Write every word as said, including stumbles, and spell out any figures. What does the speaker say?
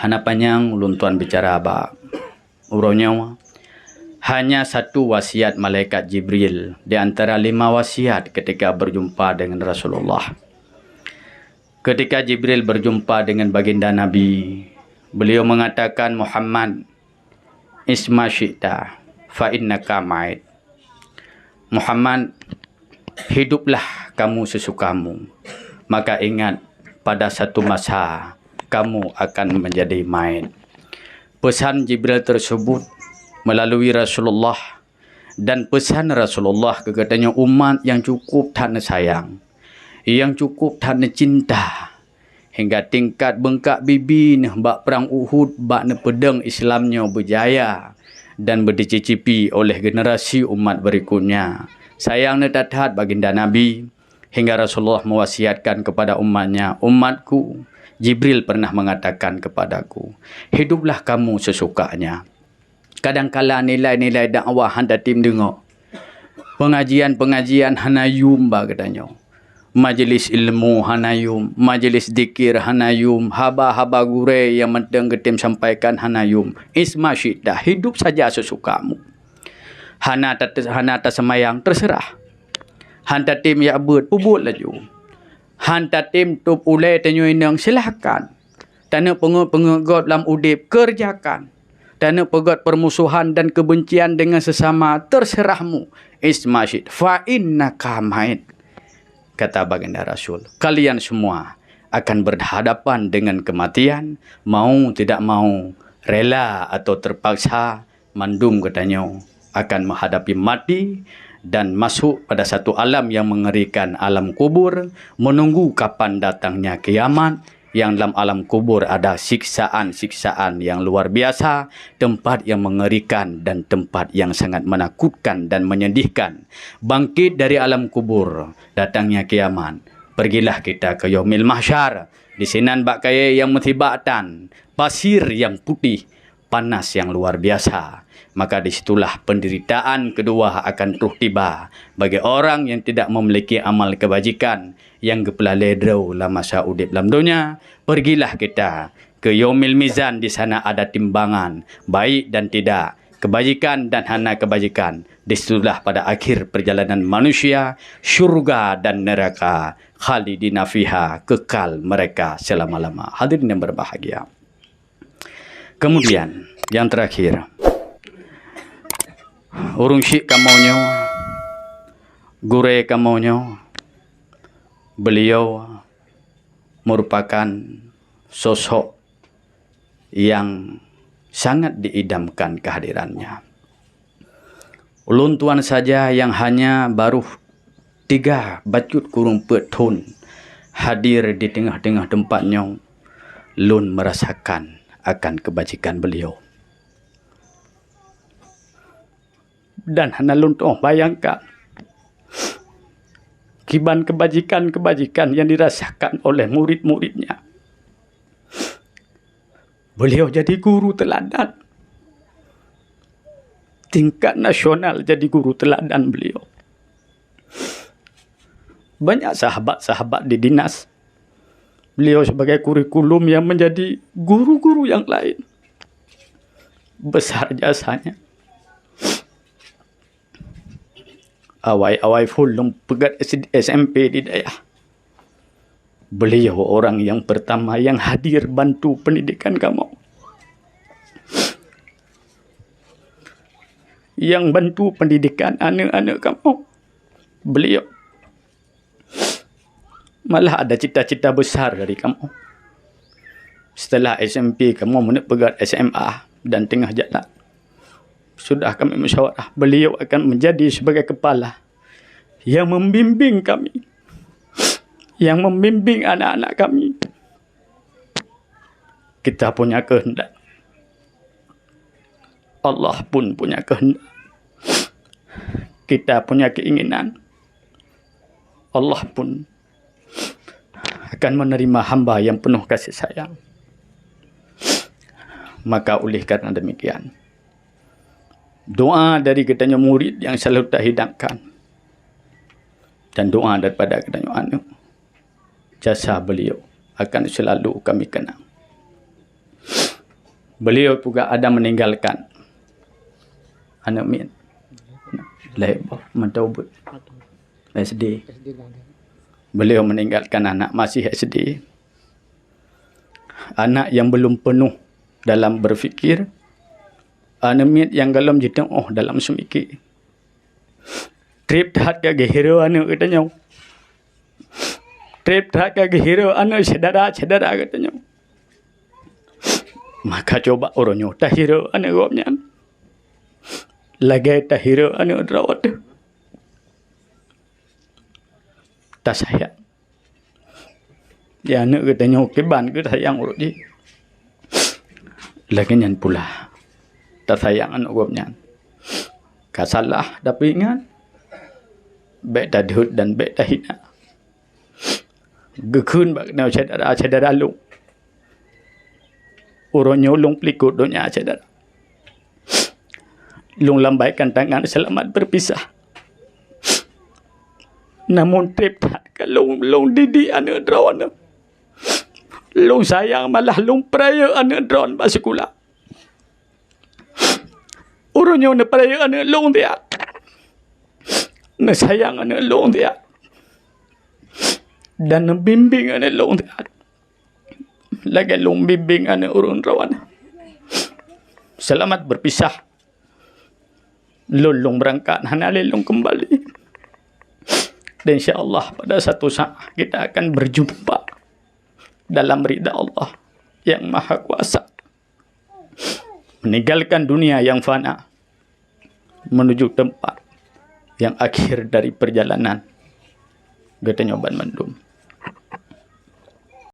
Hana panyang ulôn tuan bicara bak uroe nyoe. Hanya satu wasiat malaikat Jibril di antara lima wasiat ketika berjumpa dengan Rasulullah. Ketika Jibril berjumpa dengan baginda Nabi, beliau mengatakan, "Muhammad, isma syi'ta, fa innaka mait." "Muhammad, hiduplah kamu sesukamu, maka ingat, pada satu masa kamu akan menjadi mait." Pesan Jibril tersebut melalui Rasulullah, dan pesan Rasulullah keu geutanyoe umat nyang cukup that neusayang, nyang cukup that neucinta, hingga tingkat beungkak bibi neuh bak prang Uhud bak neupeudong Islam nyoe beujaya dan beudicicipi oleh generasi umat berikutnya. Sayang neuh that-that baginda Nabi, hingga Rasulullah mewasiatkan kepada umatnya, "Umatku, Jibril pernah mengatakan kepadaku, 'Hiduplah kamu sesukanya.'" Kadangkala nilai-nilai dakwah hana tatem deungoe. Pengajian-pengajian hana yum bak geutanyoe. Majelis ilmu hana yum, majelis zikir hana yum, haba-haba gurée nyang mantong geutem sampaikan hana yum. Isma syi'ta, hidup saja sesukamu. Hana ta-, hana taseumbayang, terserah. Han tatem jak beuet, peubuet laju. Han tatem tôb ulée tanyoe inong, silahkan. Taneuk peungeut-peungeut gob lam udeb, kerjakan. Taneuk peugét permusuhan dan kebencian dengan sesama, terserahmu. Isma syi'ta, fa innaka mait. Kata baginda Rasul, kalian semua akan berhadapan dengan kematian, mau tidak mau, rela atau terpaksa, mandum geutanyoe akan menghadapi mati dan masuk pada satu alam yang mengerikan, alam kubur, menunggu kapan datangnya kiamat, yang dalam alam kubur ada siksaan-siksaan yang luar biasa, tempat yang mengerikan dan tempat yang sangat menakutkan dan menyedihkan. Bangkit dari alam kubur, datangnya kiamat. Pergilah kita ke Yaumil Mahsyar. Di sinan bak kayée nyang meusibak tan, pasir nyang putih, panas yang luar biasa. Maka di situlah penderitaan kedua akan troh tiba bagi orang yang tidak memiliki amal kebajikan yang geupeulalée droe lam masa udeb lam donya. Pergilah kita ke Yaumil Mizan, di sana ada timbangan baik dan tidak, kebajikan dan hana kebajikan. Di situlah pada akhir perjalanan manusia, syurga dan neraka, khalidina fiha, kekal mereka selama-lama. Hadirin yang berbahagia. Kemudian, yang terakhir, ureuëng syiek kamoe nyoe, gurée kamoe nyoe, beliau merupakan sosok yang sangat diidamkan kehadirannya. Ulôn tuan saja nyang hanya baroh tiga bacut kureueng peuet thon hadir di teungoh-teungoh teumpat nyoe, lôn meurasakan akan keubajikan beuliau. Dan hana lôn tuoh bayangkan kiban keubajikan-keubajikan nyang dirasakan oleh murit-muritnya. Beliau jadi guru teladan. Tingkat nasional jadi guru teladan beliau. Banyak sahabat-sahabat di dinas, beliau sebagai kurikulum yang menjadi guru-guru yang lain. Besar jasanya. Awai-awai phon lôn peugét S-, S M P di dayah. Beliau orang yang pertama yang hadir bantu pendidikan kamoe. Yang bantu pendidikan aneuk-aneuk kamoe. Beliau. Malah ada cita-cita besar dari kamoe. Setelah S M P, kamoe meuneuk peugét S M A dan teungoh jalan. Sudah kami musyawarah, beliau akan menjadi sebagai kepala yang membimbing kami, yang membimbing anak-anak kami. Kita punya kehendak. Allah pun punya kehendak. Kita punya keinginan. Allah pun akan menerima hamba yang penuh kasih sayang. Maka oleh karena demikian, doa dari geutanyoe murid yang selalu tahidangkan dan doa daripada geutanyoe aneuk, jasa beliau akan selalu kami kenang. Beliau juga ada meninggalkan aneuk miet. Lhèe boh mantong buet S D. Beliau meninggalkan anak masih S D. Anak yang belum penuh dalam berfikir, aneuk miet nyang golom jiteu'oh dalam seumike. Treb that ka geuhiro aneuk geutanyoe. Treb that ka geuhiro aneuk syedara-syedara geutanyoe. Maka cuba uroe nyoe tahiro aneuk gobnyan lagèe tahiro aneuk droe teuh. Tasayang. Ya, aneuk geutanyoe kiban geuh sayang uroe jih. Lagèe nyan pula tasayang aneuk gobnyan. Ka salah tapi ingat, bèk tadhôt dan bèk tahina. Geukheun bak geutanyoe syedara-syedara lôn. Uroe nyoe lôn peulikot donya syedara. Lôn lambaikan tangan seulamat beupisah. Namun treb that ka lôn, lôn didik aneuk droeneuh. Lôn sayang malah lôn peurayeuk aneuk droeneuh bak sikula. Uroe nyoe neupeurayeuk aneuk lôn siat. Neusayang aneuk lôn siat. Dan neubimbéng aneuk lôn siat. Lagèe lôn bimbéng aneuk ureueng droeneuh. Seulamat beupisah. Lôn, lôn beurangkat, hana lé lôn keumbali. Dan insya Allah pada satu saat kita akan berjumpa dalam ridha Allah yang Maha Kuasa. Meninggalkan dunia yang fana menuju tempat yang akhir dari perjalanan geutanyoe banmandum.